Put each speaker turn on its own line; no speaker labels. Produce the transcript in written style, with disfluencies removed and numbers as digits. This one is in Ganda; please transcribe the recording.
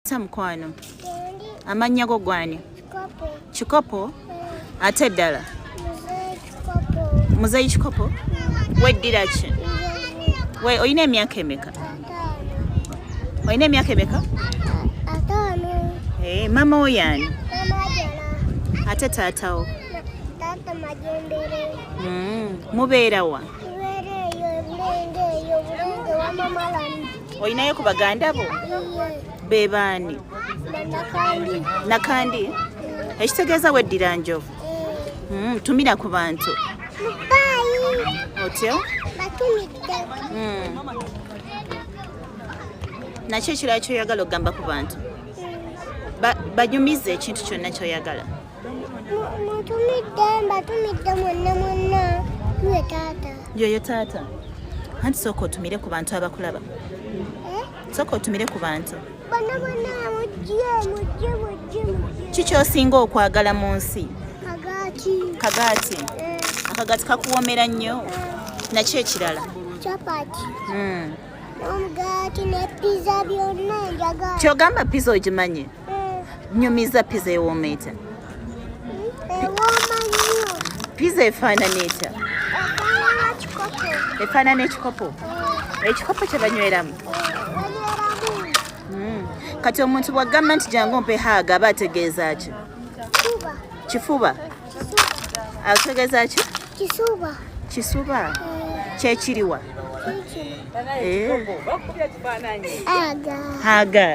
Sa mukwano. Amannya go gwani? Kikopo. Ate eddala? Muzeeyi Kikopo. Weddira ki? We olina emyaka emeka? Olina emyaka emeka?
Ataano.
Eh, maama wo yaani?
Maama Ajala.
Ate taata wo?
Taata Majembere.
Mubeera wa?
Tubeera eyo Ebulenge eyo Bulenge wa Mama Lani.
Olinayo ku baganda bo?
Iye.
Be baani?
Nakandi.
Nakandi? Ekitegeeza weddira njovu. Tumira ku bantu.
Bye.
Otyo?
Batumidde.
Nakyo ekirala kyoyagala okugamba ku bantu? Banyumize ekintu kyonna kyoyagala.
Mutumidde, mbatumidde mwenna mwenna. Ye taata.
Yoyo taata. Anti sooka otumire ku bantu abakulaba.
Eh?
Sooka otumire ku bantu.
Bonna bonna mujje, mujje, mujje, mujje.
Ki ky'osinga okwagala mu nsi?
Kagaati.
Kagaati.
Eh.
Akagaati kakuwoomera nnyo. Nakyo ekirala?
Chapati. N'omugaati ne pizza byonna njagala.
Ky'ogamba pizza ogimanyi?
Eh.
Nyumiza pizza ewooma etya?
Ewooma nnyo.
Pizza efaanana etya?
Efaanana kikopo.
Efaanana ekikopo?
Eh.
Ekikopo kye banyweramu?
Banyweramu.
Kati omuntu bw'agamba nti jangu ompe haaga aba ategeeza ki?
Kifuba.
Kifuba?
Kisuba.
Ategeeza ki?
Kisuba.
Kisuba?
Eh.
Kyekiriwa?
Kikino.
Eh.
Aga.
Aga.